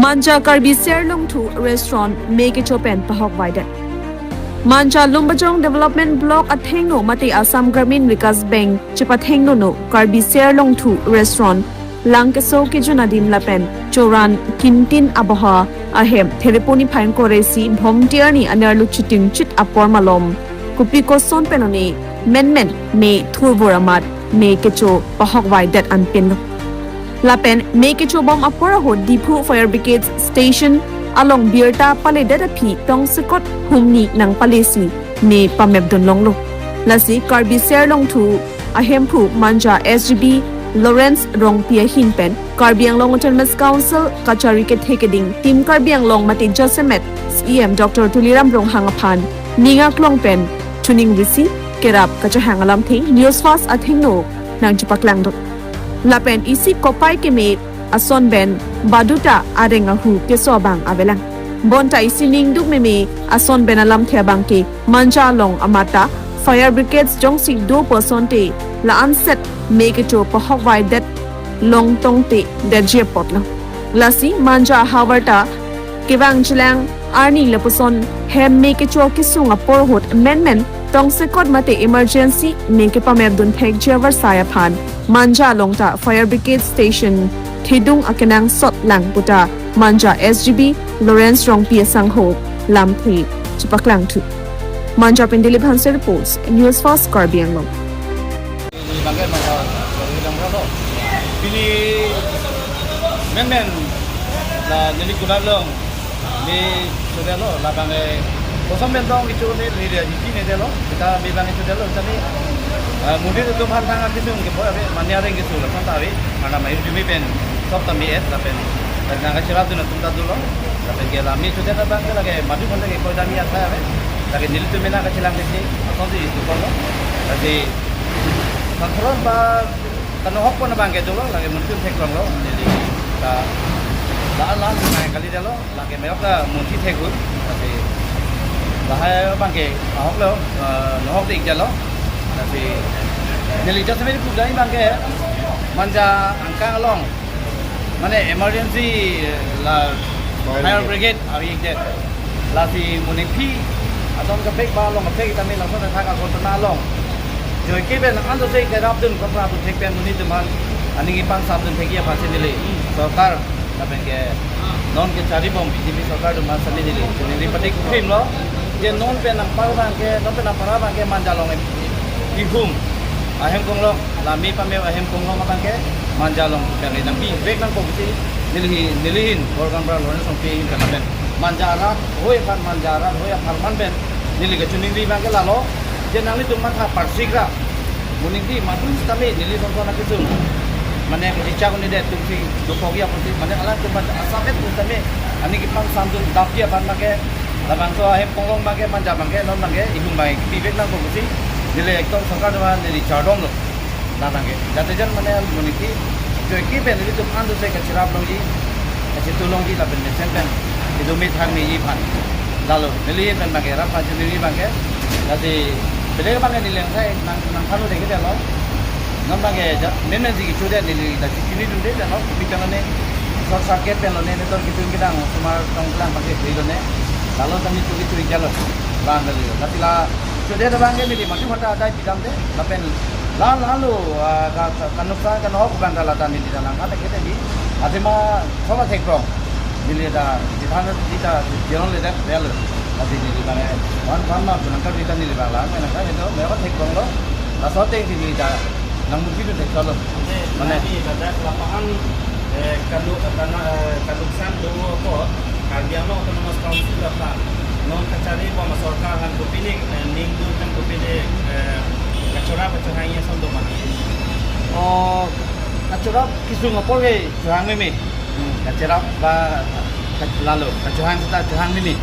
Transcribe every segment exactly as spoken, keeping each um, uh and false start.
Manja Karbi Ser Longthu Restaurant me kecho pen pahokvaidet. Manja Lumbajong Development Block athengno mate Assam Gramin Vikas Bank chepathengno no Karbi Ser Longthu Restaurant lang keso kejun adim lapen choran kintin aboha ahem Thereponi phain koresi Bhomti arni anerlu chitingchit apor malom kopi koson pen one menmen me thurvor amat me kecho pahokvaidet anpinlo. Lapen me kechobom apor ahut Diphu Fire Brigade Station along birta paledet aphi tongsekot humni nangpalesi me pamepdun longlo. Lasi Karbi Ser Longthu ahemphu Manja S G B Lawrence Rongpi ahin pen Karbi Anglong Autonomous Council kachari kethe keding Team Karbi Anglong mate jasemet C E M Doctor Tuliram Ronghang aphan ning aklong pen chuning risi kerap kachehang alamthe News Fast athengno nangchepaklangdun. Lapen isi kopai keme ason pen baduta areng ahu keso abang avelang. Bonta isi ningduk meme ason pen alamthe abangke Manja along amata fire brigades jongsi do pu asonte la-anset me kecho pahokvaidet long tongte detji apotlo. Lasi Manja ahavarta kevang chelang arni lapuson hem me kecho kesung apor ahut menmen tongsekot mate emergency me kepamepdun thekji avarsai aphan Manja along ta Fire Brigade Station thedung akenangsot lang puta Manja S G B Lawrence Rongpi asangho lamthe chepaklangthu. Manja pen Dilip Hanse reports, News Fast Karbi Anglong. Bangke mangga, bangke bangke lo. Pini menmen la neli kunat long. Neli chodetlo, labang eh, koson pen dong kecho ne, neli dia jiji ne detlo. Kita me bang eh chodetlo, kita ne, eh, monit atum aphan thang akesung ke boy ave, mane areng keso la, santa ave, mana mai jumi pen, sob ta me-et lapen, dan nang kachirap dun atum ta dolo, lapen ke la me chodet abangke lake, madu konde ke koi dami asa ave, lake nelitum mena kachelang kesi, asonsi itu kono, lake, sakron ba, kanohok pon abangke dolo, lake monit atum theklonglo, neli, ta, la la, nang kali detlo. Lake meyok ta monit thekun, tapi lahai abangke ahok lo, eh, nohok dik jalo, tapi neli jasemet pu dai abangke Manja angkang along, mane emergency, eh, la fire brigade avi ik det, lasi monit aphi atum kepek ba along kepek kami langsung thak akon tena along. Joike pen anto se kerap dun kontra dun thek pen monit atum aphan aning ipangsam dun thekji aphansi neli sorkar lapen ke non kecharibom B J P sorkar atum aphan sami neli, neli patik krim lo. Je non pen nangpar abangke, non pen nangpar abangke Manja along ihum ahem konglong, la me pame ahem konglong abangke Manja along pen nangpivek nangpo pusi neli, neli hin Borgang Bra Lawrence Rongpi ahin pen lapen Manja arat hoi aphan, Manja arat hoi apharman pen neli kachiningri abangke lalo, je nanglitum matha parsikra. Monit aphi madu sitame neli sonson akesung, mane kachichak un-edet atumsi dokokji apotsi, mane alangtum asapet atum sitame aning kepangsam dun dapji aphan abangke, labangso ahem konglong abangke Manja abangke non abangke ihum abangke pivek nangpo pusi neli ekdom sorkar atum aphan neli chardomlo. La abangke jate jan mane monit aphi joike pen nelitum anto se kachirap longji, kachitu longji lapen mesen pen itum me thang meji aphan. Lalo neli pen abangke rat pachiningri abangke, lasi bede abangke neli angsai nang, nangthanlo deke detlo. Non abangke ja, menmen si kechodet neli la chinidunde detlo, kopi pen lone, short circuit pen lone, ne ton kitung kidang osomar tong klang abangke bri lone. Lalo tami tu kitu ik jalo, bang kali. Lasi la chodet abangke neli mati mata adai pidamde, lapen la lalo, ah, ka, ka, kanuksan kanohok abang ta lata neli ta nangkhan leke tadi. Athema soba thekrong. Neli ta, di thang di ta, di thang le dak, dia lo. Tapi neli bang, eh, wan, wan ma, nangkar di ta neli bang lang, nangkar itu, mereka thekronglo. Laso ateng neli ta, nang mungkin itu thekronglo. Mane? Nani, ladak lapangan, eh, kanu, kana, eh, kanuksan do ko, Karbi Anglong Autonomous Council aphan non kacharibom sorkar aphan kopine, eh, ningduk aphan kopine, eh, kachora kachora ya sondo ma. Oh, kachora kesung apor ke chohang meme. Hmm, kachirap ba, kach-, lalo, kachohang seta chohang meme.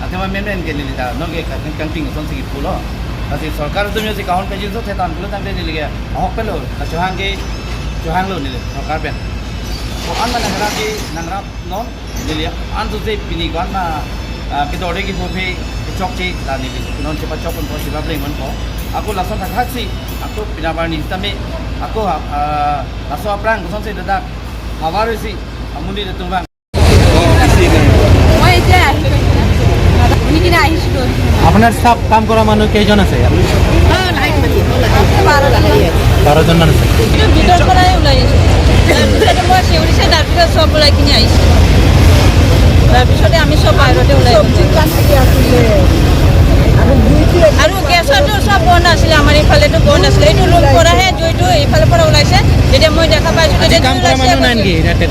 Athema menmen ke neli ta, non ke ka-, kangting asonsi kipulo. Lasi sorkar atum jongsi kahon kajinso thetan pulo tangte neli ke, ahok pelo, kachohang ke, chohanglo neli, sorkar pen. Ko-an ma nangrap ke, nangrap non, neli anto se pini ko-an ma, ah, kedorde kipu aphi, kechokche, la neli, non chepachok ponpo, chepabling ponpo. Ako lason thakthak si, ako pinabar ni sitame, ako ha, ah, laso aphrang, kosonsi dadak, havar si, amonit atum abang. শুনি কিনে আহিছিলো। আপোনাৰ ষ্টাফ কাম কৰা মানুহ কেইজন আছে ইয়াত? বাৰজন। বাৰজন মান আছে। এইটো ভিতৰৰ পৰাই ওলাই আহিছে। তাৰপিছতে মই চিঞৰিছে, তাৰপিছত চব ওলাই কিনে আহিছে। তাৰপিছতে আমি চব বাহিৰতে ওলাই গ'লো। আৰু গেছতো চব বন্ধ আছিলে, আমাৰ এইফালেতো বন্ধ আছিলে। এইটো ৰুম পৰাহে জুইটো এইফালৰ পৰা ওলাইছে। যেতিয়া মই দেখা পাইছো, আজি তেতিয়া কাম জুই কৰা ওলাইছে মানুহ নাই কৈছে। নেকি ইয়াতে?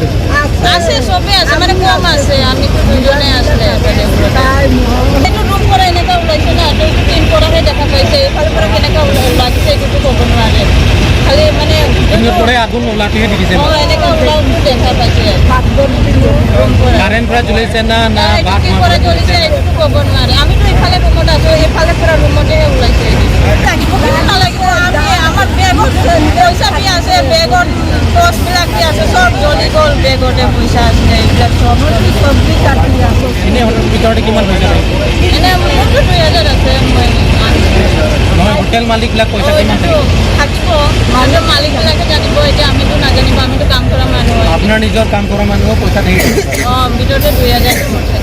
আছে, চবেই আছে, মানে কম আছে, আমিতো দুজনে আছিলে মানে ওপৰতে। এইটো ৰুম পৰা এনেকা ওলাইছে না, তো এইটো টিন পৰাহে দেখা পাইছে, এইফালৰ পৰা কেনেকা ওলাই, লাগিছে এইটোতো ক'ব নোৱাৰে। খালি মানে আপুনি যোনটো ওপৰে আগুন ওলাটোহে দেখিছে? অ, এনেকা ওলাওটো দেখা পাইছে। ৰুম পৰা। কাৰেণ্ট পৰা জ্বলিছে না, না নাই, এইটো বাঘ কি মাংস পৰা জ্বলিছে, জ্বলিছে? এইটোতো ক'ব নোৱাৰে। আমিতো এইফালে ৰুমত আছো, এইফালে পৰা ৰুমতেহে ওলাইছে। লাগিব কি নালাগিব, আমি, আমাৰ বেগত পইচা কি আছে, বেগত পৰ্চবিলাক কি আছে, চব জ্বলি গ'ল, বেগতে পইচা আছিলে, এইবিলাক চব জ্বলি গ'ল। এনে হোটেলৰ ভিতৰতে কিমান পইচা থাকিব? এনে মোৰতো দুই হাজাৰ আছে, মই নহয়, হোটেল মালিকবিলাক পইচা অ, কিমান এইটোতো থাকিব? থাকিব, কিন্তু মালিকবিলাকে জানিব, এতিয়া আমিতো নাজানিব, আমিতো কাম কৰা মানুহ হয়। আপোনাৰ নিজৰ কাম কৰা মানুহৰ পইচা থাকিব? অ, ভিতৰতে দুই হাজাৰ থাকিব।